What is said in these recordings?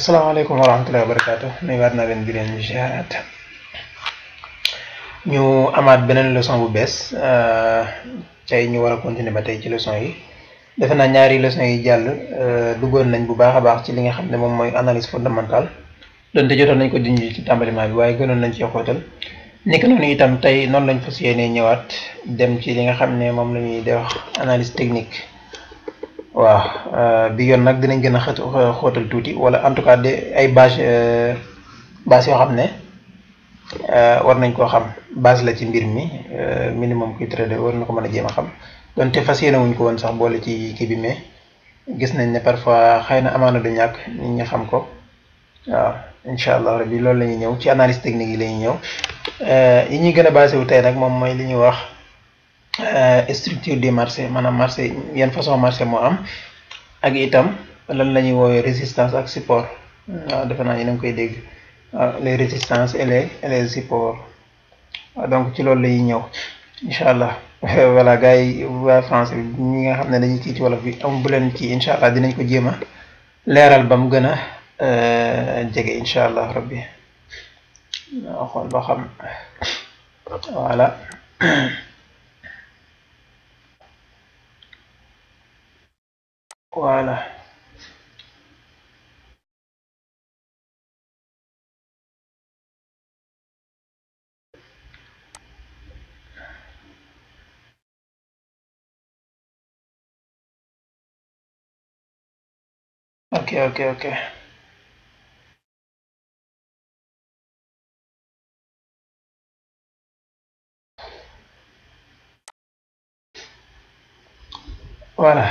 asalaamaaleykum wa rahmatullahi wa barakaatu nuyuwaat naa leen di leen ziaraat ñu amaat beneen leçon bu bees tey ñu war a continuer ba tey ci leçon yi defe naa ñaari leçon yi jàll duggoon nañ bu baax a baax ci li nga xam ne moom mooy analyse fondamentale donte jotoon nañ ko junj ci tàmbaliment bi waaye gënoon nañ ci xóotal nekk noonu itam tey noonu lañ fas yéenee ñëwaat dem ci li nga xam ne moom la ñuy wax analyse technique. waaw bi yoon nag dinañ gën a xóotal tuuti wala en tout cas de ay base yoo xam ne war nañ koo xam base la ci mbir mi minimum kuy trader war na ko mën a jéem a xam donte fas yéene wuñ ko woon sax boole ci kii bi mais gis nañ ne parfois xëy na amaana du ñàkk nit ñi xam ko waaw incha allah rabbi loolu la ñuy ñëw ci analyse technique yi la ñuy ñëw yi ñuy gën a basé wu tey nag moom mooy li ñuy wax structure du marché maanaam marché yan façon marché moo am ak itam lan la ñuy woowee résistance ak support waaw defe naa yéen a ngi koy dégg waaw les résistances et les supports waaw donc ci loolu la ñuy ñëw incha allah voilà gars yi waa français bi ñi nga xam ne dañuy kii ci wolof bi am bu leen ci incha allah dinañ ko jéem a leeral ba mu gën a jege incha allah rabbi waaw xool ba xam voilà. Voilà. Ok. Voilà.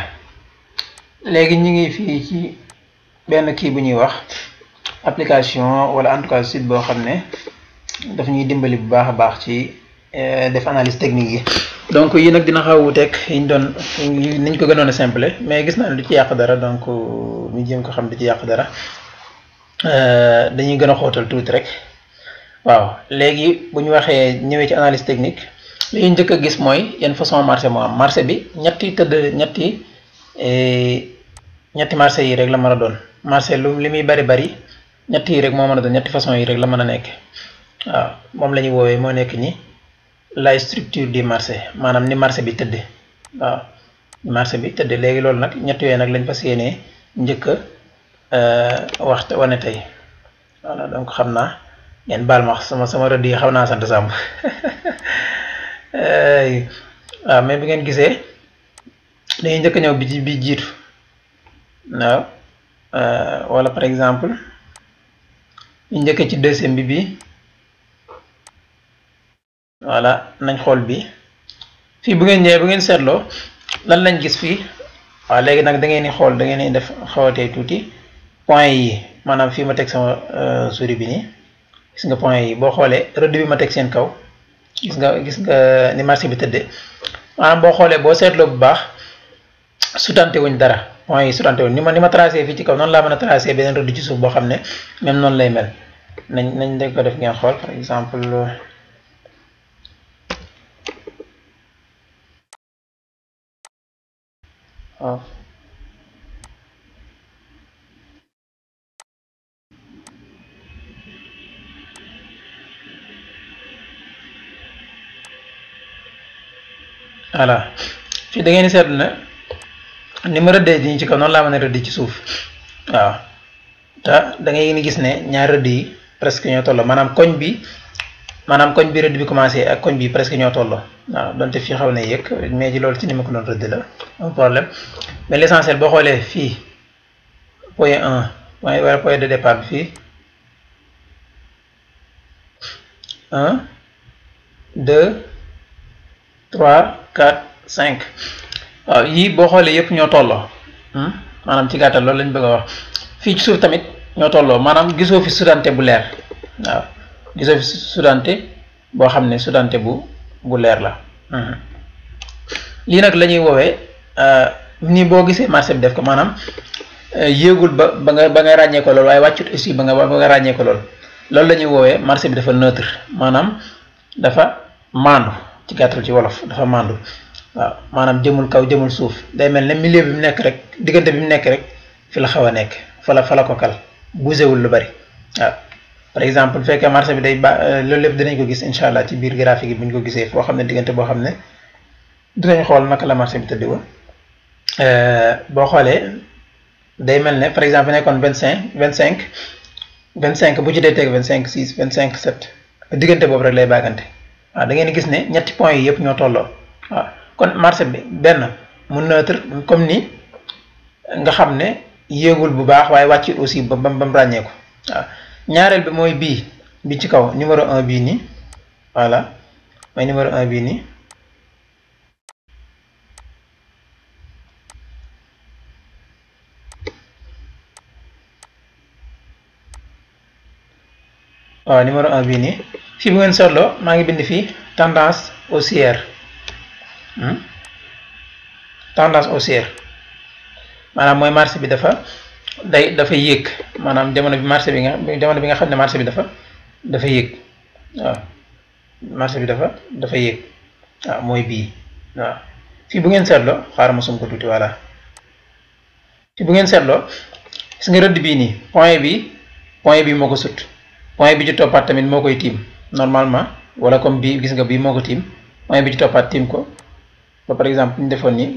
léegi ñu ngi fii ci benn kii bu ñuy wax application wala en tout cas site boo xam ne daf ñuy dimbali bu baax a baax ci def analyse technique yi donc yi nag dina xaw a wuuteeg yi ñu doon niñ ko gënoon a simple mais gis naa ne du ci yàq dara donc ñu jéem ko xam du ci yàq dara dañuy gën a xóotal tuuti rek waaw léegi bu ñu waxee ñëwee ci analyse technique li ñu njëkk a gis mooy yan façon marché moo am marché bi ñetti marché yi rek la mën a doon marché li muy bari ñett yi rek moo mën a doon ñetti façon yi rek la mën a nekk waaw moom la ñuy woowee moo nekk ni la structure du marché maanaam ni marché bi tëdd waaw ni marché bi tëdd léegi loolu nag ñett yooyu nag lañ fas yéenee njëkk a wane tey voilà donc xam naa ngeen baal ma sama rëdd yi xaw naa sant sàmb waaw mais bi ngeen gisee dañuy njëkk a ñëw bi jiitu waaw wala par exemple ñu njëkkee ci deuxième bi voilà nañ xool bi fii bu ngeen ñëwee bu ngeen seetloo lan lañ gis fii waaw léegi nag da ngeen di xool da ngeen di def xawatee tuuti point yi maanaam fii ma teg sama souris bi nii gis nga point yi boo xoolee rëdd bi ma teg seen kaw gis nga ni marché bi tëddee maanaam boo xoolee boo seetloo bu baax sutante wuñ dara point yi sutante wuñ ni ma tracé fii ci kaw noonu laa mën a tracé beneen rëdd ci suuf boo xam ne même noonu lay mel nañ dañ ko def ngeen xool par exemple waaw voilà fii da ngeen di seetlu ne ni ma rëddee nii ci kaw noonu laa mën a rëdd ci suuf waaw te da ngay gis ne ñaar rëdd yi presque ñoo tolloo maanaam koñ bi rëdd bi commencé ak koñ bi presque ñoo tolloo waaw donte fii xaw na yëg mais ci loolu ci ni ma ko doon rëdd la un problème mais l'essentiel boo xoolee fii point 1 wala point de départ bi fii 1 2 3 4 5 waaw yii boo xoolee yëpp ñoo tolloo maanaam ci gàttal loolu lañ bëgg a wax fii ci suuf tamit ñoo tolloo maanaam gisoo fi sudante bu leer waaw gisoo fi sudante boo xam ne sudante bu leer la lii nag la ñuy woowee nii boo gisee marché bi def ko maanaam yéegul ba nga ràññee ko lool waaye wàccut aussi ba nga ràññee ko lool loolu la ñuy woowee marché bi dafa neutre maanaam dafa maandu ci gàttal ci wolof dafa maandu waaw maanaam jëmul kaw jëmul suuf day mel ne milieu bi mu nekk rek diggante bi mu nekk rek fi la xaw a nekk fa la ko kal bougé wul lu bari waaw par exemple bu fekkee marché bi day loolu lépp dinañ ko gis incha allah ci biir graphique yi bu ñu ko gisee foo xam ne diggante boo xam ne dinañ xool naka la marché bi tëddee woon boo xoolee day mel ne par exemple nekkoon 25 bu ci dee teg 25 6 25 7 diggante boobu rek lay baagante waaw da ngeen gis ne ñetti points yi yëpp ñoo tolloo waaw kon marché bi benn mu neutre comme ni nga xam ne yéegul bu baax waaye wàccul aussi ba mu ràññeeku waaw ñaareel bi mooy bii bi ci kaw numéro 1 bii nii voilà mooy numéro 1 bii nii waaw numéro 1 bii nii fii bu ngeen seetloo maa ngi bind fii tendance haussière tendance haussière maanaam mooy marché bi dafa yéeg maanaam jamono bi marché bi nga xam ne marché bi dafa yéeg waaw marché bi dafa yéeg waaw mooy bii waaw fii bu ngeen seetloo xaaral ma sum ko tuuti voilà fii bu ngeen seetloo gis nga rëdd bii nii point bi moo ko sut point bi ci toppaat tamit moo koy tiim normalement wala comme bii gis nga bii moo ko tiim point bi ci toppaat tiim ko ba par exemple ñu defoon nii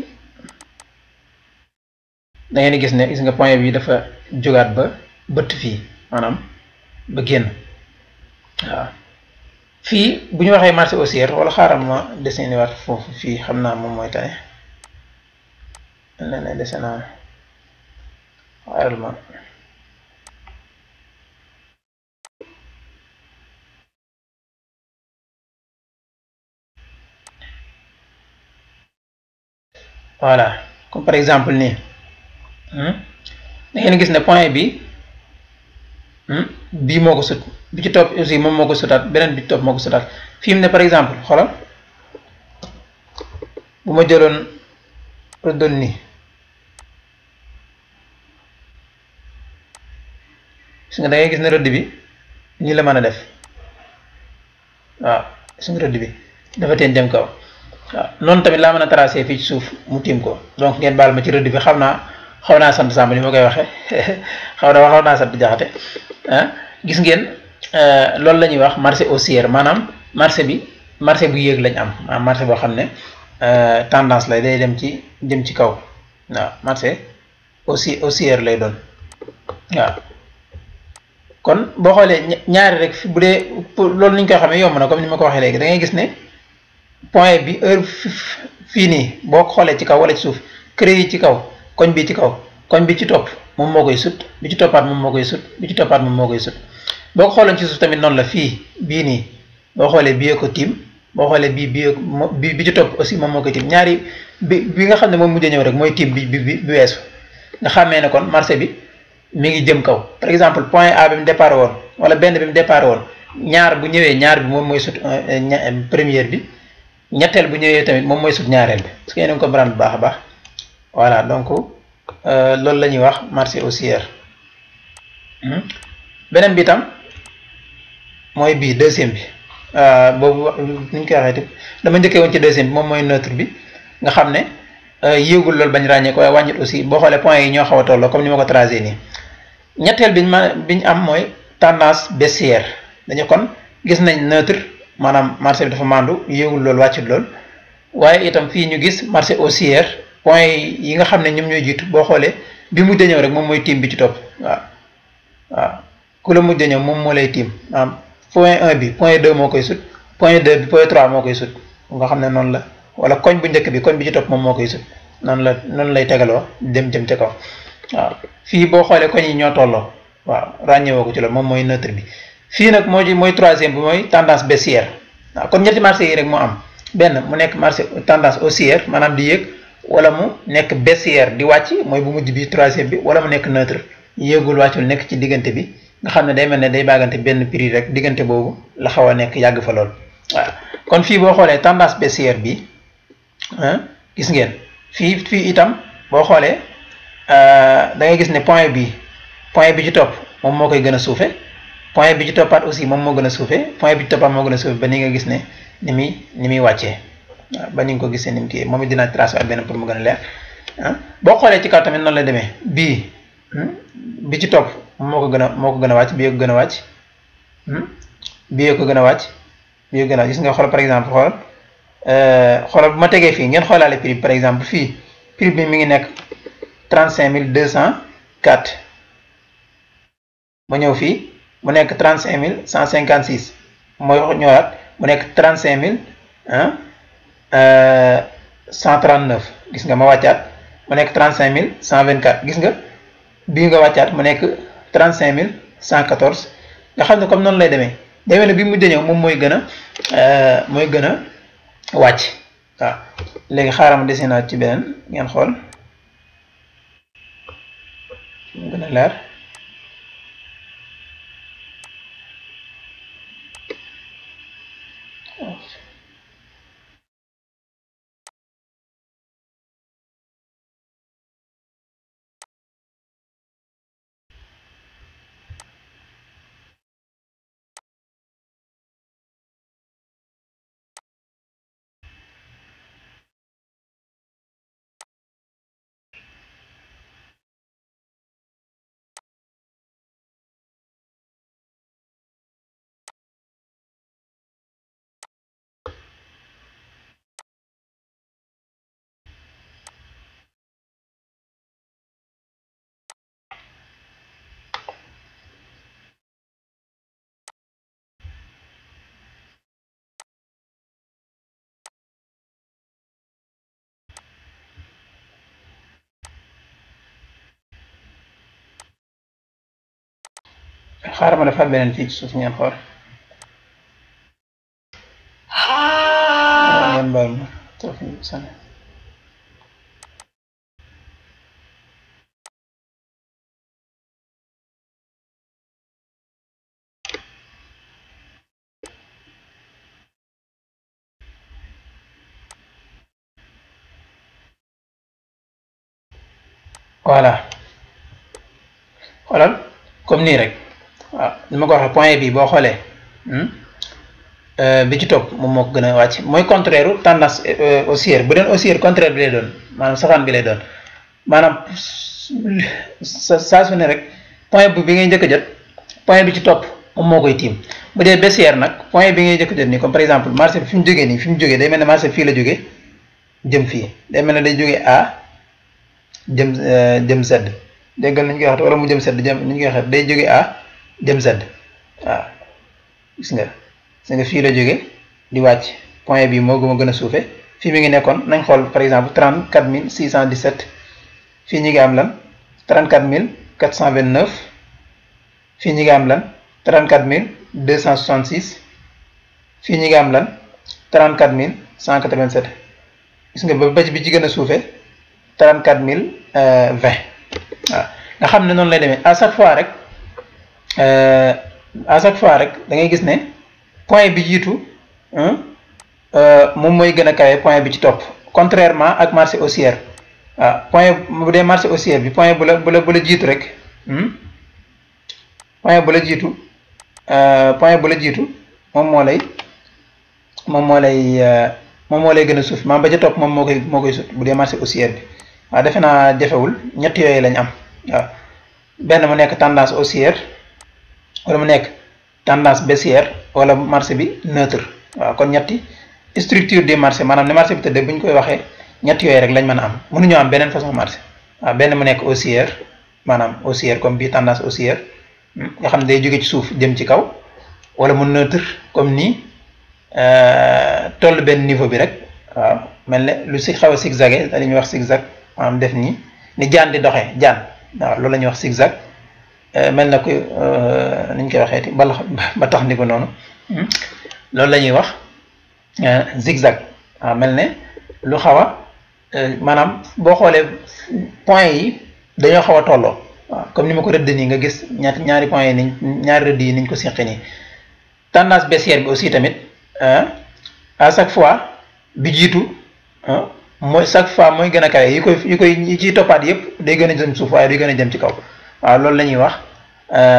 da ngeen di gis ne gis nga point bi dafa jógaat ba bëtt fii maanaam ba génn waaw fii bu ñu waxee marché haussière wala xaaral ma dessiné waat foofu fii xam naa moom mooy tane ne dessiné naa xaaral ma voilà comme par exemple nii da ngeen gis ne point bi bii moo ko sut bi ci topp aussi moom moo ko sutaat beneen bi ci topp moo ko sutaat fii mu ne par exemple xoolal bu ma jëloon rëddoon nii gis nga da ngay gis ne rëdd bi nii la mën a def waaw gis nga rëdd bi dafa teen jëm kaw waaw noonu tamit laa mën a tracé fii ci suuf mu tiim ko donc ngeen baal ma ci rëdd bi xaw naa sant Samba ni ma koy waxee xaw naa sant Jaxate gis ngeen loolu la ñuy wax marché haussière maanaam marché bu yéeg lañ am maanaam marché boo xam ne tendance lay day dem ci kaw waaw marché haussière lay doon waaw kon boo xoolee ñaari rek bu dee loolu ni ñu koy xamee yomb na comme ni ma ko waxee léegi da ngay gis ne point bi heure fii nii boo ko xoolee ci kaw wala ci suuf cré yi ci kaw koñ bi ci kaw koñ bi ci topp moom moo koy sut bi ci toppaat moom moo koy sut bi ci toppaat moom moo koy sut boo ko xoolee ci suuf tamit noonu la fii bii nii boo xoolee bii ko tiim boo xoolee bi ci topp aussi moom moo koy tiim ñaari bi nga xam ne moom mujj ñëw rek mooy tiim bi weesu nga xàmmee ne kon marché bi mi ngi jëm kaw par exemple point A bi mu départ woon wala benn bi mu départ woon ñaar bu ñëwee ñaar bi moom mooy sut première bi ñetteel bu ñëwee tamit moom mooy sut ñaareel bi parce que yéen a ngi comprendre bu baax a baax voilà donc loolu la ñuy wax marché haussière beneen bi tam mooy bii deuxième bi boobu ni ñu koy waxee dama njëkkee woon ci deuxième bi moom mooy neutre bi nga xam ne yéegul loolu bañ ràññee ko waaye wàññit aussi boo xoolee points yi ñoo xaw a tolloo comme ni ma ko tracé nii ñetteel bi ñu am mooy tendance baissière dañu kon gis nañ neutre maanaam marché bi dafa mandu yéegul loolu wàccut lool waaye itam fii ñu gis marché haussière point yi nga xam ne ñoom ñooy jiitu boo xoolee bi mujj ñëw rek moom mooy tiim bi ci topp waaw ku la mujj ñëw moom moo lay tiim maanaam point 1 bi point 2 moo koy sut point 2 bi point 3 moo koy sut nga xam ne noonu la wala koñ bu njëkk bi koñ bi ci topp moom moo koy sut noonu lay tegaloo jëm ca kaw waaw fii boo xoolee koñ yi ñoo tolloo waaw ràññewoo ko ci loolu moom mooy neutre bi fii nag mooy troisième bi mooy tendance baissière waaw kon ñetti marché yi rek moo am benn mu nekk marché tendance haussière maanaam di yéeg wala mu nekk baissière di wàcc mooy bu mujj bi troisième bi wala mu nekk neutre yéegul wàccul nekk ci diggante bi nga xam ne day mel ne day baagante benn prix rek diggante boobu la xaw a nekk yàgg fa lool waaw kon fii boo xoolee tendance baissière bi gis ngeen fii itam boo xoolee da ngay gis ne point bi ci topp moom moo koy gën a suufe point bi ci toppaat aussi moom moo gën a suufe point bi ci toppaat moo gën a suufe ba ni nga gis ne ni muy wàccee waaw ba ni nga ko gisee ni mu kii moom it dinaa tracé ak benn pour mu gën a leer boo xoolee ci kaw tamit noonu la demee bi ci topp moo ko gën a wàcc bii ko gën a wàcc bii ko gën a wàcc bii ko gën a gis nga xool par exemple xoolal bu ma tegee fii ngeen xoolaale prix par exemple fii prix bi mi ngi nekk 35.204 ma ñëw fii mu nekk 35.156 mooy ñëwaat mu nekk 35.139 gis nga ma wàccaat mu nekk 35.124 gis nga bii nga wàccaat mu nekk 35.114 nga xam ne comme noonu lay demee ne bi mujj ñëw moom mooy gën a wàcc waaw léegi xaaral ma dessinaat ci beneen ngeen xool mu gën a leer xaaral ma defaat beneen fii ci suuf ngeen xool ngeen baal ma voilà xoolal comme nii rek waaw ni ma ko waxee point bi boo xoolee bi ci topp moom moo ko gën a wàcc mooy contraire tendance haussière bu doon haussière contraire bi lay doon maanaam safaan bi lay doon maanaam saa su ne rek point bi ngay njëkk a jot point bi ci topp moom moo koy tiim bu dee baissière nag point bi ngay njëkk a jot nii comme par exemple marché bi fi mu jógee nii fi mu jógee day mel ne marché fii la jógee jëm fii day mel ne day jógee A jëm Z déggal nañu koy waxat wala mu jëm Z jëm ni ñu koy waxat day jógee A jëm Z waaw gis nga fii la jóge di wàcc point bi moo gën a suufe fii mi ngi nekkoon nañ xool par exemple 34.617 fii ñi ngi am lan 34.429 fii ñi ngi am lan 34.266 fii ñi ngi am lan 34.187 gis nga ba bi ci gën a suufe 34.020 waaw nga xam ne noonu lay demee à chaque fois rek da ngay gis ne point bi jiitu moom mooy gën a kawe point bi ci topp contrairement ak marché haussière waaw point bu dee marché haussière bi point bu la jiitu rek point bu la jiitu moom moo lay gën a suuf maanaam ba ca topp moom moo koy sut bu dee marché haussière bi waaw defe naa jafewul ñett yooyu lañ am waaw benn mu nekk tendance haussière wala mu nekk tendance baissière wala marché bi neutre waaw kon ñetti structure du marché maanaam ne marché bi tëddee bu ñu koy waxee ñett yooyu rek lañ mën a am mënuñoo am beneen façon marché waaw benn mu nekk haussière maanaam haussière comme bii tendance haussière nga xam ne day jóge ci suuf jëm ci kaw wala mu neutre comme nii toll benn niveau bi rek waaw mel ne lu si xaw a zigzagé da la ñuy wax zigzag maanaam def nii ni jaan di doxee jaan waaw loolu la ñuy wax zigzag mel na ko ni ñu koy waxeeti ba tax ni ko noonu loolu la ñuy wax zigzag waaw mel ne lu xaw a maanaam boo xoolee point yi dañoo xaw a tolloo waaw comme ni ma ko rëdd nii nga gis ñaari point yi niñ ñaari rëdd yi niñ ko seqee nii tendance baissière bi aussi tamit à chaque fois bi jiitu mooy chaque fois mooy gën a kawe yi ciy toppaat yëpp day gën a jëm suuf waaye day gën a jëm ci kaw waaw loolu la ñuy wax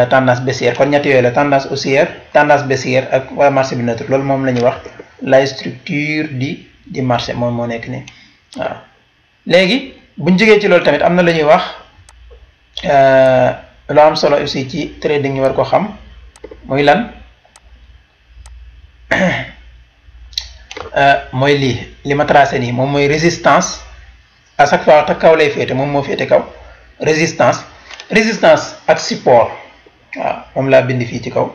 tendance baissière kon ñett yooyu la tendance haussière tendance baissière ak wala marché bi neutre loolu moom la ñuy wax la structure di marché moom moo nekk nii waaw léegi buñ jógee ci loolu tamit am na la ñuy wax lu am solo aussi ci trading ñu war ko xam muy lan mooy li ma tracé nii moom mooy résistance à chaque fois te kaw lay féete moom moo féete kaw résistance ak support waaw moom laa bind fii ci kaw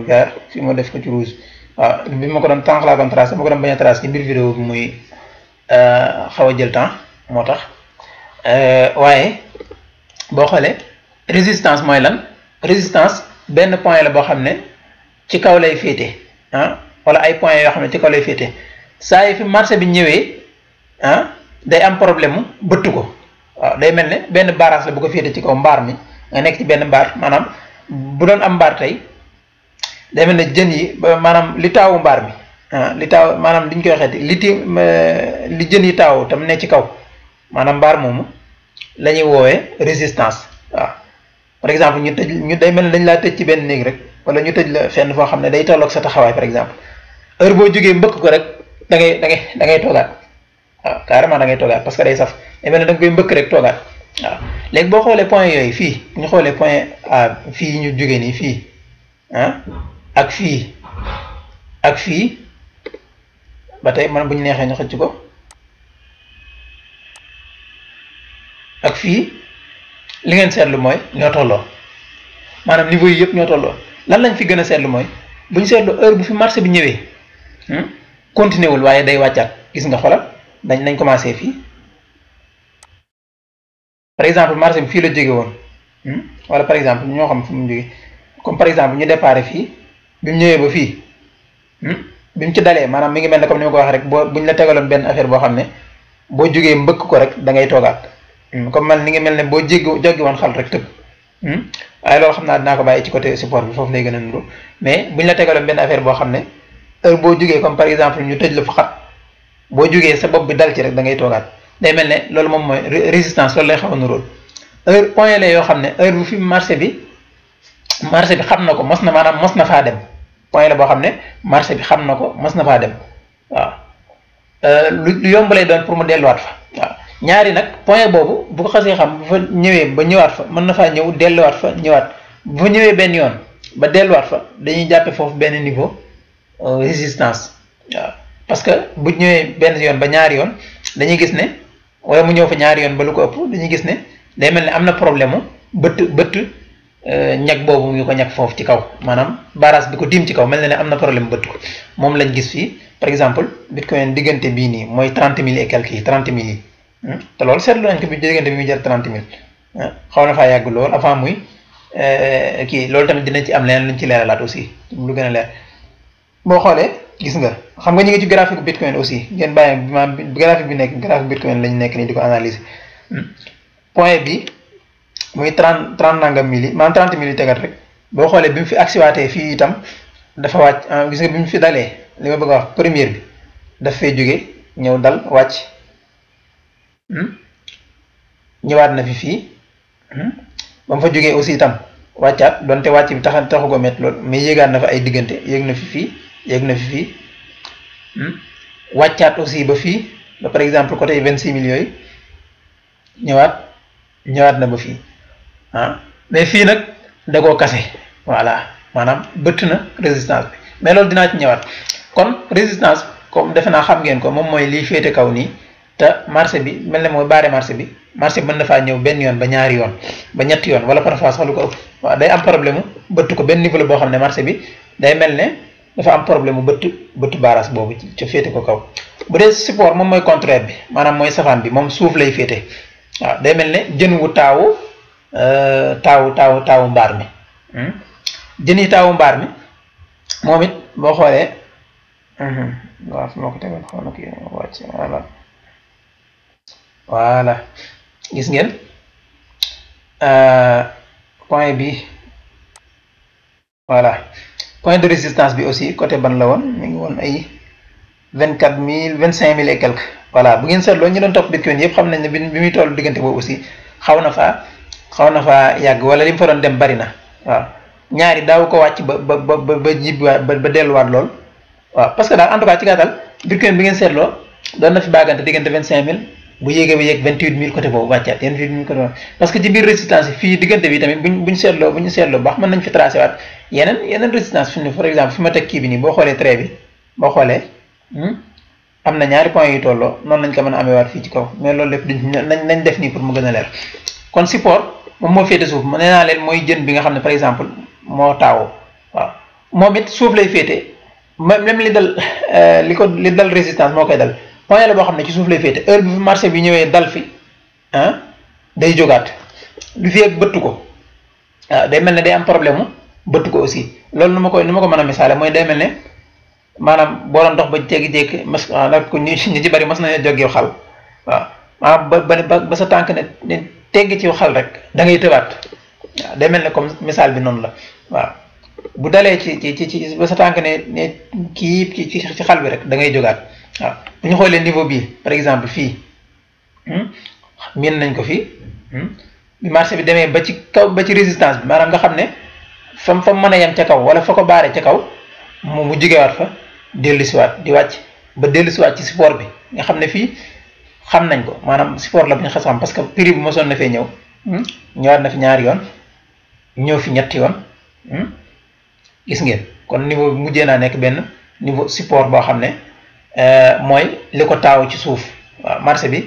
vert fi ma def ko ci rouge waaw bi ma ko doon tànk laa doon tracé ma ko doon bañ a tracé ci biir vidéo bi muy xaw a jël temps moo tax waaye boo xoolee résistance mooy lan résistance benn point la boo xam ne ci kaw lay féete wala ay points yoo xam ne ci kaw lay féete saa yi fi marché bi ñëwee day am problème mu bëtt ko waaw day mel ne benn barrage la bu ko féete ci kaw mbaar mi nga nekk ci benn mbaar maanaam bu doon am mbaar tey day mel ne jën yi maanaam li taawu mbaar mi li taaw maanaam li ñu koy waxeeti li jën yi taawu tam ne ci kaw maanaam mbaar moomu la ñuy woowee résistance waaw par exemple ñu day mel ne dañ laa tëj ci benn néeg rek wala ñu tëj la fenn foo xam ne day tolloog sa taxawaay par exemple heure boo jógee mbëkk ko rek da ngay toogaat waaw carrément da ngay toogaat parce que day saf day mel ne da nga koy mbëkk rek toogaat waaw léegi boo xoolee point yooyu fii ñu xoolee point A fii ñu jógee nii fii ak fii ba tey man bu ñu neexee ñu xëcc ko ak fii li ngeen seetlu mooy ñoo tolloo maanaam niveau yi yëpp ñoo tolloo lan lañ fi gën a seetlu mooy bu ñu seetlu heure bu fi marché bi ñëwee continué wul waaye day wàccaat gis nga xoolal nañ commencé fii par exemple marché bi fii la jóge woon wala par exemple ñoo xam fu mu jóge comme par exemple ñu déparé fii bi mu ñëwee ba fii bi mu ci dalee maanaam mi ngi mel ne comme ni ma ko waxee rek buñ la tegaloon benn affaire boo xam ne boo jógee mbëkk ko rek da ngay toogaat comme man ni ngi mel ne boo joggi woon xal rek tëb waaye loolu xam naa dinaa ko bàyyi ci côté support bi foofu lay gën a nuru mais buñ la tegaloon benn affaire boo xam ne heure boo jógee comme par exemple ñu tëj la fu xat boo jógee sa bopp bi dal ci rek da ngay toogaat day mel ne loolu moom mooy résistance loolu lay xaw a nuróol heure point la yoo xam ne heure bu fi marché bi xam na ko mos na faa dem point la boo xam ne marché bi xam na ko mos na faa dem waaw lu yomb lay doon pour mu delluwaat fa waaw ñaari nag point boobu bu ko xasee xam bu fa ñëwee ba ñëwaat fa mën na faa ñëw delluwaat fa ñëwaat bu fa ñëwee benn yoon ba delluwaat fa dañuy jàppe foofu benn niveau résistance waaw parce que bu ñëwee benn yoon ba ñaari yoon dañuy gis ne wala mu ñëw fa ñaari yoon ba lu ko ëpp dañuy gis ne day mel ne am na problème mu bëtt ñag boobu ngi ko ñag foofu ci kaw maanaam barrage bi ko tiim ci kaw mel na ne am na problème bëtt ko moom lañ gis fii par exemple bitcoin diggante bii nii mooy 30 000 et quelques yi 30 000 yi te loolu seetlu nañ ko bi diggante bi muy jar 30 000 xaw na faa yàgg lool avant muy kii loolu tamit dina ci am leneen luñ ci leeralaat aussi lu gën a leer boo xoolee gis nga xam nga ñu ngi ci graphique bitcoin aussi ngeen bàyyi maanaam graphique bi nekk graphique bitcoin lañ nekk nii di ko analyser point bi muy 30 nangam mille yi maanaam 30 000 yi tegat rek boo xoolee bi mu fi agsiwaatee fii itam dafa wàcc gis nga bi mu fi dalee li ma bëgg a wax première bi daf fay jóge ñëw dal wàcc ñëwaat na fi fii ba mu fa jógee aussi itam wàccaat donte wàcc bi taxu ko métti lool mais yéegaat na fa ay diggante yéeg na fi fii yéeg na fi fii wàccaat aussi ba fii ba par exemple côté 26 000 yooyu ñëwaat na ba fii mais fii nag da koo kase voilà maanaam bëtt na résistance bi mais loolu dinaa ci ñëwaat kon résistance comme defe naa xam ngeen ko moom mooy liy féete kaw nii te marché bi mel ne mooy baare marché bi mën na faa ñëw benn yoon ba ñaari yoon ba ñetti yoon wala parfois sax lu ko ëpp waaw day am problème mu bëtt ko benn niveau la boo xam ne marché bi day mel ne dafa am problème mu bëtt baaraas boobu ca féete ko kaw bu dee support moom mooy contraire bi maanaam mooy safaan bi moom suuf lay féete waaw day mel ne jën wu taawu mbaar mi jën yi taawu mbaar mi moom it boo xoolee waaw fi ma ko tegoon xaw na kii wàcc voilà gis ngeen point bi voilà point de résistance bi aussi côté ban la woon mi ngi woon ay 24 000 25 000 et quelques voilà bu ngeen seetloo ñu doon topp bitcoin yëpp xam nañ ne bi muy toll diggante boobu aussi xaw na faa yàgg wala li mu fa doon dem bari na waaw ñaari daaw ko wàcc ba jibwaat ba delluwaat lool waaw parce que daal en tout cas ci gàttal bitcoin bi ngeen seetloo doon na fi baagante diggante 25 000 bu yéegee ba yéeg 28000 côté boobu wàccaat 28000 côté boobu parce que ci biir résistance yi fii diggante bi tamit buñ seetloo baax mën nañ fi tracé waat yeneen résistance fi ne par exemple fi ma teg kii bi nii boo xoolee trait bi boo xoolee am na ñaari points yu tolloo noonu lañ ko mën a amee waat fii ci kaw mais loolu lépp nañ def nii pour mu gën a leer kon support moom moo féete suuf nee naa leen mooy jën bi nga xam ne par exemple moo taawoo waaw moom it suuf lay féete même li dal résistance moo koy dal point la boo xam ne ci suuf lay féete heure bi fi marché bi ñëwee dal fi day jógaat du fi ak bëttu ko waaw day mel ne day am problème mu bëttu ko aussi loolu nu ma ko mën a misaale mooy day mel ne maanaam boo doon dox ba jékki-jékki nag ko ñu ci bari mas nañoo jógee xal waaw maanaam ba sa tànk ne tegg ci xal rek da ngay tëbaat waaw day mel ne comme misaal bi noonu la waaw bu dalee ci ba sa tànk ne kii ci xal bi rek da ngay jógaat waaw bu ñu xoolee niveau bii par exemple fii miin nañ ko fii bi marché bi demee ba ci kaw ba ci résistance bi maanaam nga xam ne fa mën a yem ca kaw wala fa ko baaree ca kaw mu jugewaat fa dellusiwaat di wàcc ba dellusiwaat ci support bi nga xam ne fii xam nañ ko maanaam support la bu ñu xas xam parce que prix bi mosoon na fee ñëw ñëwaat na fi ñaari yoon ñëw fi ñetti yoon gis ngeen kon niveau bi mujjee naa nekk benn niveau support boo xam ne mooy li ko taaw ci suuf waaw marché bi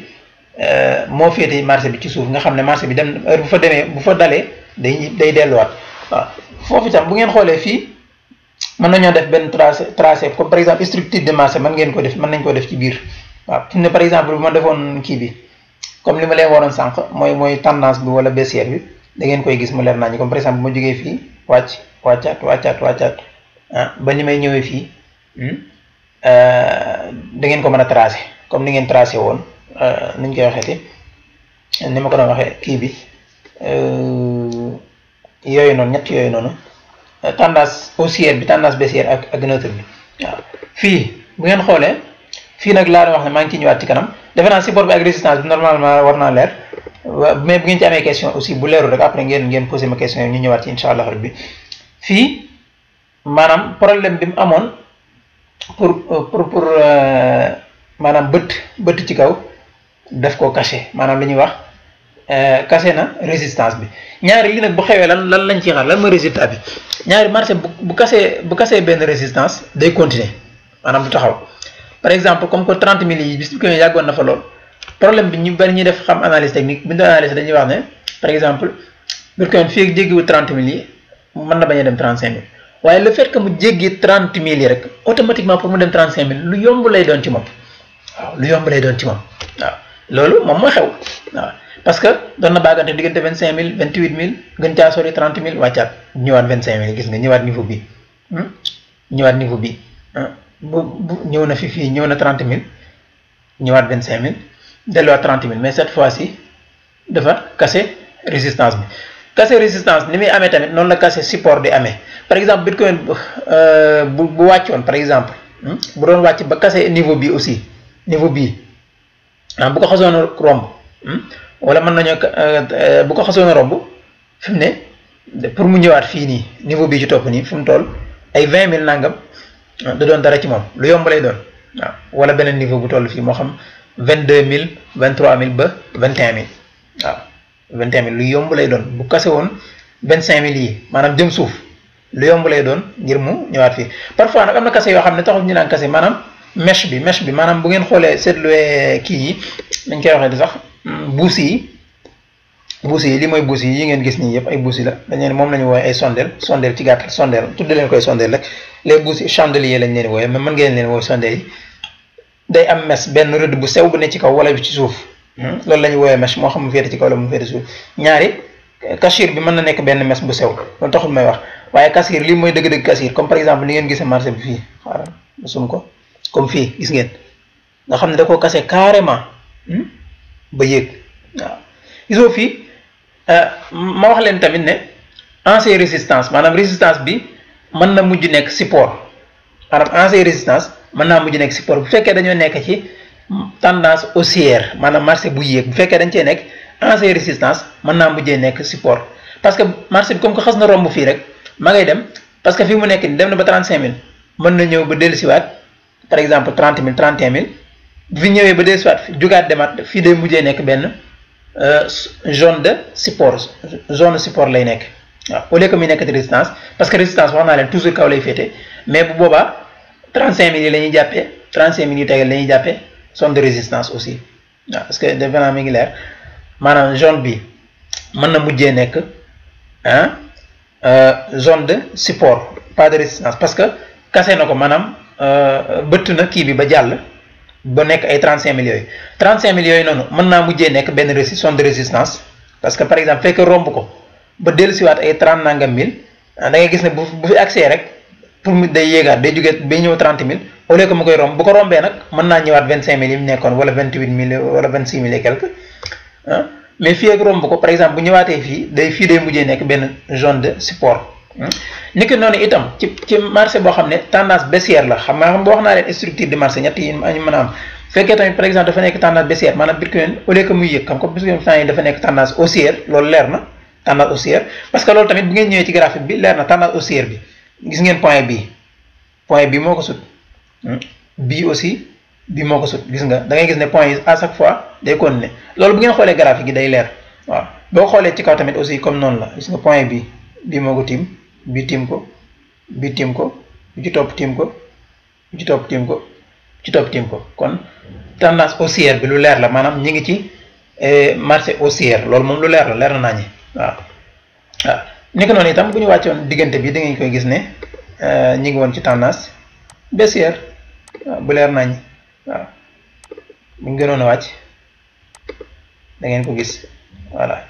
moo féete marché bi ci suuf nga xam ne marché bi dem heure bu fa demee bu fa dalee day delluwaat waaw foofu itam bu ngeen xoolee fii mën nañoo def benn tracé comme par exemple structure de marché mën nañ ko def ci biir waaw fi mu ne par exemple bu ma defoon kii bi comme li ma leen waroon sànq mooy tendance bi wala baissière bi da ngeen koy gis mu leer nañu comme par exemple bu ma jógee fii wàccaat ba ni may ñëwee fii da ngeen ko mën a tracé comme ni ngeen tracé woon ni ñu koy waxeeti ni ma ko doon waxee kii bi yooyu noonu ñett yooyu noonu tendance haussière bi tendance baissière ak neutre bi waaw fii bu ngeen xoolee fii nag laa doon wax ne maa ngi ciy ñëwaat ci kanam defe naa support bi ak résistance bi normalement war naa leer mais bu ngeen ci amee question aussi bu leerul rek après ngeen posé ma question yi ñu ñëwaat ci incha allah rabbi fii maanaam problème bi mu amoon pour maanaam bëtt ci kaw daf koo caché maanaam li ñuy wax caché na résistance bi ñaari li nag bu xewee lan lañ ci xaar lan mooy résultat bi ñaari marché bu casé benn résistance day continuer maanaam du taxaw par exemple comme que 30 000 yi bis bi ko yàggoon na fa lool problème bi ñu bari ñuy def xam analyse technique bi ñu doon analyse dañuy wax ne par exemple Bitcoin fii ak jéggiwu 30 000 yi mën na bañ a dem 35 000 waaye le fait que mu jéggi 30 000 yi rek automatiquement pour mu dem 35 000 lu yomb lay doon ci moom waaw lu yomb lay doon ci moom waaw loolu moom mooy xew waaw parce que doon na baagante diggante 25 000 28 000 gën caa sori 30 000 wàccaat ñëwaat 25 000 gis nga ñëwaat niveau bi bu ñëw na fii ñëw na 30 000 ñëwaat 25 000 delluwaat 30 000 mais cette fois-ci dafa casser résistance bi casser résistance ni muy amee tamit noonu la casser support di amee par exemple Bitcoin bu wàccoon par exemple bu doon wàcc ba casser niveau bi aussi niveau bii bu ko xasoon a romb wala mën nañoo bu ko xasoon a romb fi mu ne pour mu ñëwaat fii nii niveau bii ci topp nii fu mu toll ay 20 000 nangam da doon dara ci moom lu yomb lay doon waaw wala beneen niveau bu toll fii moo xam 22 000 23 000 ba 21 000 waaw 21 000 lu yomb lay doon bu kase woon 25 000 yi maanaam jëm suuf lu yomb lay doon ngir mu ñëwaat fii parfois nag am na kase yoo xam ne taxul ñu naan kase maanaam mèche bi maanaam bu ngeen xoolee seetluwee kii yi dañ koy waxee di sax buus yi li mooy buus yi ngeen gis nii yëpp ay buus yi la dañ leen moom la ñu woowee ay sondeel ci gàttal sondeel tudde leen koy sondeel rek les buus yi chandelier lañ leen wooyee mais mën ngeen leen woowe sondeel yi day am mes benn rëdd bu sew bu ne ci kaw wala bi ci suuf loolu la ñu woowee mèche moo xam mu féete ci kaw la mu féete suuf ñaari cachir bi mën na nekk benn mes bu sew loolu taxul may wax waaye cachir lii mooy dëgg-dëgg cachir comme par exemple ni ngeen gisee marché bi fii xaaral sum ko comme fii gis ngeen nga xam ne da koo kase carrément ba yéeg waaw gisoo fii ma wax leen tamit ne ancien résistance maanaam résistance bi mën na mujj nekk support maanaam ancien résistance mën naa mujj nekk support bu fekkee dañoo nekk ci tendance haussière maanaam marché bu yéeg bu fekkee dañ cee nekk ancien résistance mën naa mujjee nekk support parce que marché bi comme que xas na romb fii rek ma ngay dem parce que fii mu nekk ni dem na ba 35 000 mën na ñëw ba dellusiwaat par exemple 30 000 31 000 bu fi ñëwee ba des soit jugaat demaat fii day mujjee nekk benn zone de support lay nekk waaw au lieu que muy nekk de résistance parce que résistance wax naa leen toujours kaw lay féete mais bu boobaa 35 000 yi la ñuy jàppee 35 000 yu tegal la ñuy jàppee zone de résistance aussi waaw parce que defe naa mi ngi leer maanaam zone bi mën na mujjee nekk zone de support pas de résistance parce que kase na ko maanaam bëtt na kii bi ba jàll ba nekk ay 35 000 yooyu 35 000 yooyu noonu mën naa mujjee nekk benn zone de résistance parce que par exemple fekk romb ko ba dellusiwaat ay 30 nangam mille da ngay gis ne bu fi accès rek pour mu day yéegaat day jógee bay ñëw 30 000 au lieu que mu koy romb bu ko rombee nag mën naa ñëwaat 25 000 yi mu nekkoon wala 28 000 wala 26 000 et quelque mais fii ak romb ko par exemple bu ñëwaatee fii day mujjee nekk benn zone de support ni ki noonu itam ci marché boo xam ne tendance baissière la xam nga wax naa leen structure de marché ñett yi ñu mën a am fekkee tamit par exemple dafa nekk tendance baissière maanaam Bitcoin au lieu que muy yëg xam ko Bitcoin temps yi dafa nekk tendance haussière loolu leer na tendance haussière parce que loolu tamit bu ngeen ñëwee ci graphique bi leer na tendance haussière bi gis ngeen point bi moo ko sut bii aussi bii moo ko sut gis nga da ngay gis ne point yi à chaque fois day continuer loolu bu ngeen xoolee graphique yi day leer waaw boo xoolee ci kaw tamit aussi comme noonu la gis nga point bii moo ko tiim bii tiim ko bii tiim ko bi ci topp tiim ko bi ci topp tiim ko bi ci topp tiim ko kon tendance haussière bi lu leer la maanaam ñi ngi ci marché haussière loolu moom lu leer la leer na naa ñi waaw ni ko noonu itam bu ñu wàccoon diggante bi da ngeen koy gis ne ñi ngi woon ci tendance baissière waaw bu leer nañ waaw bu ñu gënoon a wàcc da ngeen ko gis voilà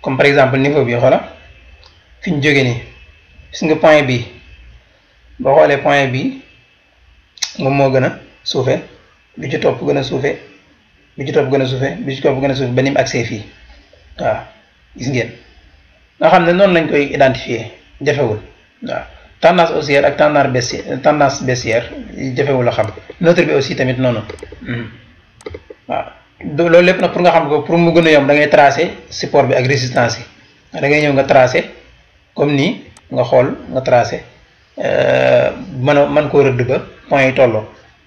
comme par exemple niveau bi xoola fi ñu jógee nii gis nga point bi boo xoolee point bi moom moo gën a suufe bi ci topp gën a suufe bi ci topp gën a suufe bi ci topp gën a suufe ba ni mu accès fii waaw gis ngeen nga xam ne noonu lañ koy identifier jafewul waaw tendance haussière ak tendance baissière jafewul a xam neutre bi aussi tamit noonu waaw loolu lépp nag pour nga xam ko pour mu gën a yomb da ngay tracer support bi ak résistance yi da ngay ñëw nga tracer comme nii nga xool nga tracer mën koo rëdd ba point yi tolloo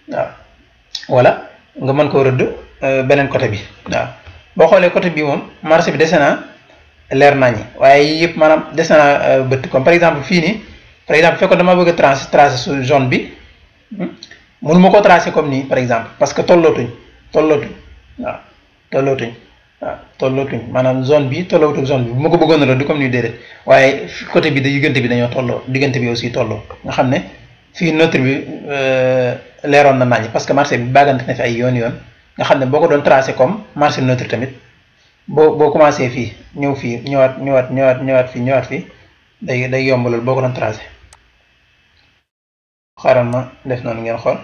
waaw wala nga mën koo rëdd beneen côté bi waaw boo xoolee côté bi moom marché bi dese naa leer naññi waaye yii yëpp maanaam dese naa bëtt comme par exemple fii nii par exemple fekkoon dama bëgg a tracer su zone bi mënuma ko tracer comme nii par exemple parce que tollootuñ waaw tollootuñ maanaam zone bi tollootu zone bi bu ma ko bëggoon a du comme ni déedéet waaye côté bi diggante bi dañoo tolloo diggante bi aussi tolloo nga xam ne fii neutre bi leeroon na naññ parce que marché bi bàggante na fi ay yoon nga xam ne boo ko doon tracé comme marché neutre tamit boo commencé fii ñëw fii ñëwaat fii day yomb loolu boo ko doon tracé xaaral ma def noonu ngeen xool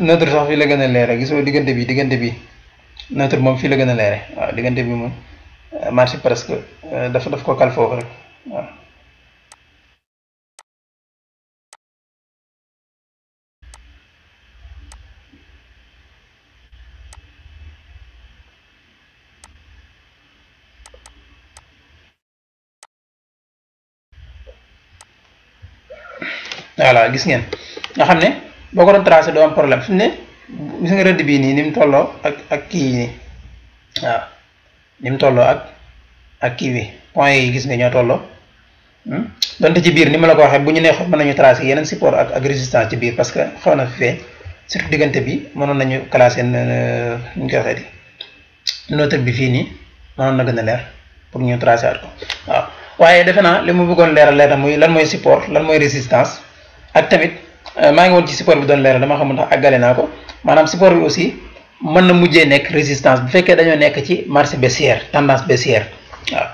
neutre sax fii la gën a leere gisoo diggante bi neutre moom fii la gën a leere waaw diggante bi moom marché presque daf ko kal foofu rek waaw voilà gis ngeen nga xam ne boo ko doon tracé doo am problème fi mu ne gis nga rëdd bii nii ni mu tolloo ak kii nii waaw ni mu tolloo ak kii bi point yi gis nga ñoo tolloo donte ci biir ni ma la ko waxee bu ñu neexoon mën nañu tracé yeneen support ak résistance ci biir parce que xaw na fi feeñ surtout diggante bi mënoon nañu classé nu ñu koy waxee di neutre bi fii nii mënoon na gën a leer pour ñu tracé at ko waaw waaye defe naa li mu bëggoon leeral leer na muy lan mooy support lan mooy résistance ak tamit maa ngi woon ci support bi doon leeral dama xamul ndax àggale naa ko maanaam support bi aussi mën na mujjee nekk résistance bu fekkee dañoo nekk ci marché baissière tendance baissière waaw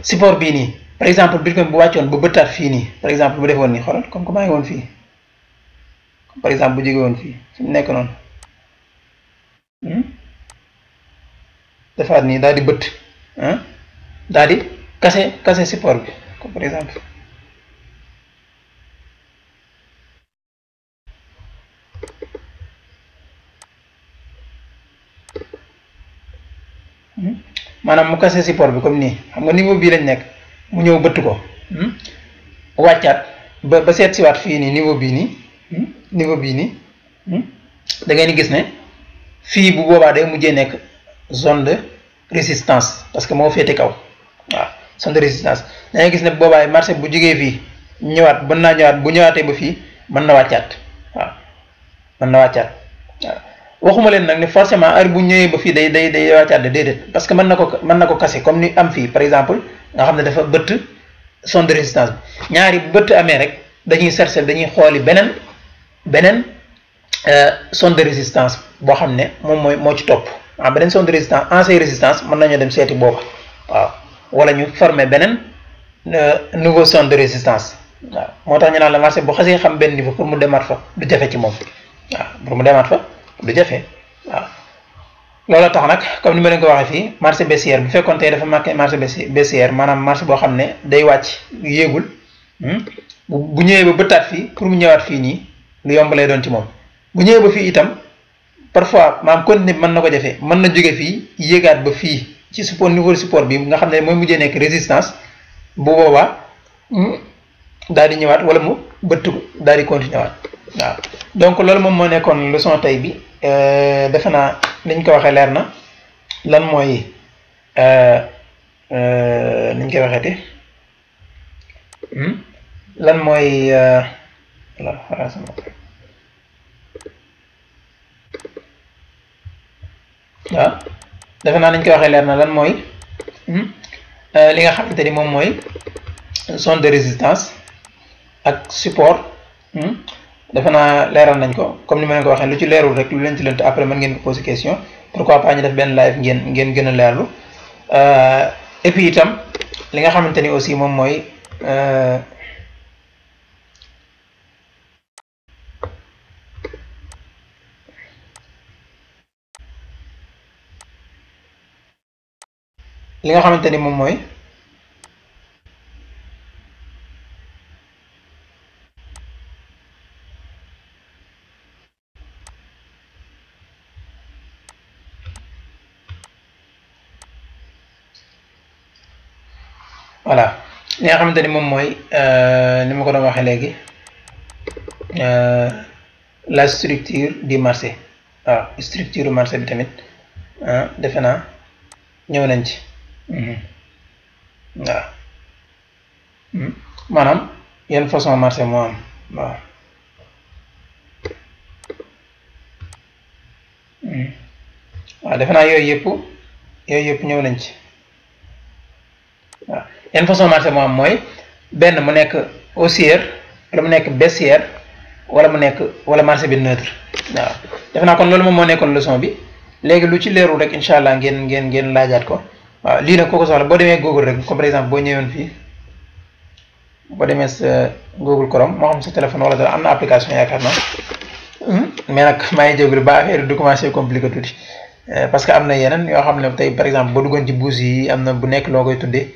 support bii nii par exemple bitcoin bu wàccoon bu bëttaat fii nii par exemple bu defoon nii xoolal comme que maa ngi woon fii par exemple bu jóge woon fii fi mu nekk noonu defaat nii daal di bëtt daal di kase support bi comme par exemple maanaam mu kase support bi comme nii xam nga niveau bii lañ nekk mu ñëw bëtt ko wàccaat ba seet siwaat fii nii niveau bii nii da ngeen di gis ne fii bu boobaa day mujjee nekk zone de résistance parce que moo féete kaw waaw zone de résistance da ngay gis ne boobaay marché bu jógee fii ñëwaat mën naa ñëwaat bu ñëwaatee ba fii mën na wàccaat waaw mën na wàccaat waaw waxuma leen nag ne forcément heure bu ñëwee ba fii day wàccaat de déedéet parce que mën na ko kase comme ni am fii par exemple nga xam ne dafa bëtt zone de résistance bi ñaari bëtt amee rek dañuy chercher dañuy xooli beneen zone de résistance boo xam ne moom moo ci topp beneen zone de résistance ancienne résistance mën nañoo dem seeti booba waaw wala ñu former beneen nouveau zone de résistance waaw moo tax ñu naan la marché bu xasee xam benn niveau pour mu demaat fa du jafe ci moom waaw pour mu demaat fa du jafe waaw loolu tax nag comme ni ma leen ko waxee fii marché baissière bu fekkoon tey dafa marqué marché baissière maanaam marché boo xam ne day wàcc yéegul bu ñëwee ba bëttaat fii pour mu ñëwaat fii nii lu yomb lay doon ci moom bu ñëwee ba fii itam parfois maam continuer mën na ko jafe mën na jóge fii yéegaat ba fii ci support niveau support bi nga xam ne mooy mujjee nekk résistance bu boobaa daal di ñëwaat wala mu bëtt daal di continuer waat waaw donc loolu moom moo nekkoon leçon tey bi defe naa niñ ko waxee leer na lan mooy niñ koy waxeeti lan mooy waaw defe naa nañ koy waxee leer na lan mooy li nga xamante ni moom mooy zone de résistance ak support defe naa leeral nañ ko comme ni ma leen ko waxee lu ci leerul rek lu leen ci lënt après mën ngeen ko poser question pourquoi pas ñu def benn live ngeen gën a leerlu et puis itam li nga xamante ni aussi moom mooy voilà li nga xamante ni moom mooy ni ma ko doon waxee léegi la structure du marché waaw structure du marché bi tamit defe naa ñëw nañ ci waaw maanaam yan façon marché moo am waaw waaw defe naa yooyu yëpp ñëw nañ ci waaw yan façon marché moo am mooy benn mu nekk haussière wala mu nekk baissière wala marché bi neutre waaw defe naa kon loolu moom moo nekkoon leçon bi léegi lu ci leerul rek incha allah ngeen laajaat ko waaw lii nag koo ko soxla boo demee Google rek comme par exemple boo ñëwoon fii boo demee sa Google Chrome moo xam sa téléphone wala dara am na application yaakaar naa mais nag maa ngi jégalu ba affaire du commencé compliqué tuuti parce que am na yeneen yoo xam ne tey par exemple boo duggoon ci bourse yi am na bu nekk loo koy tuddee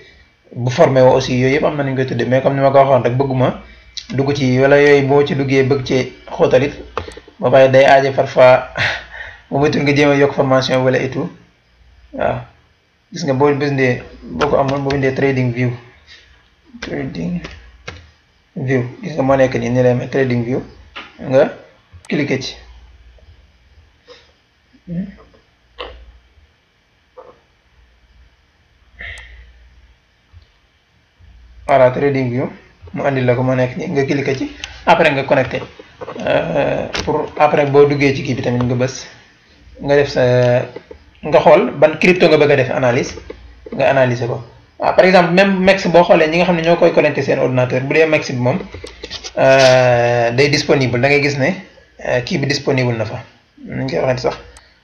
bu formé woo aussi yooyu yëpp am na nu ñu koy tuddee mais comme ni ma ko waxoon rek bëgguma dugg ci wala yooyu boo ci duggee bëgg cee xóotalit ba pare day aaje parfois bu moytuwul nga jéem a yokk formation wala et tout waaw gis nga boo bindee boo ko amoon boo bindee trading view gis nga moo nekk nii ni lay mel trading view nga cliquer ci voilà trading view mu andil la ko moo nekk nii nga cliquer ci après nga connecté pour après boo duggee ci kii bi tamit nga bës nga def sa nga xool ban crypto nga bëgg a def analyse nga analyser ko waaw par exemple même MEX boo xoolee ñi nga xam ne ñoo koy connecté seen ordinateur bu dee MEX bi moom day disponible da ngay gis ne kii bi disponible na fa nañ koy waxee sax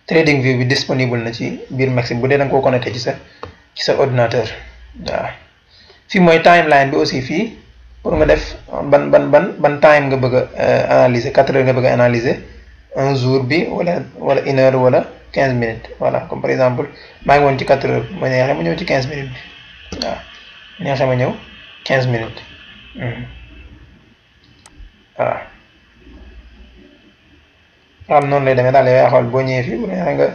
trading view bi disponible na ci biir MEX bi bu dee da nga koo connecté ci sa ordinateur waaw fii mooy timeline bi aussi fii pour nga def ban time nga bëgg a analyser 4 heures nga bëgg a analyser un jour bi wala une heure wala 15 minutes voilà comme par exemple maa ngi woon ci 4 heures ma neexee ma ñëw ci 15 minutes bi waaw neexee ma ñëw 15 minutes waaw xam noonu lay demee daal yow yaa xool boo ñëwee fii bu neexee nga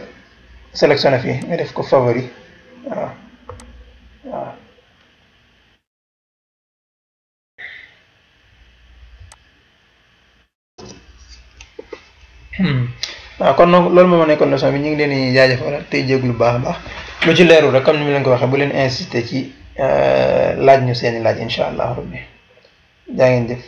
sélectionné fii nga def ko favori waaw waaw waaw kon donc loolu moom moo nekkoon leçon bi ñu ngi leen di jaajëfal tey jéglu baax a baax lu ci leerul rek comme ni mu leen ko waxee bu leen insister ci laaj ñu seeni laaj incha allah rabbi jaa ngeen jëf.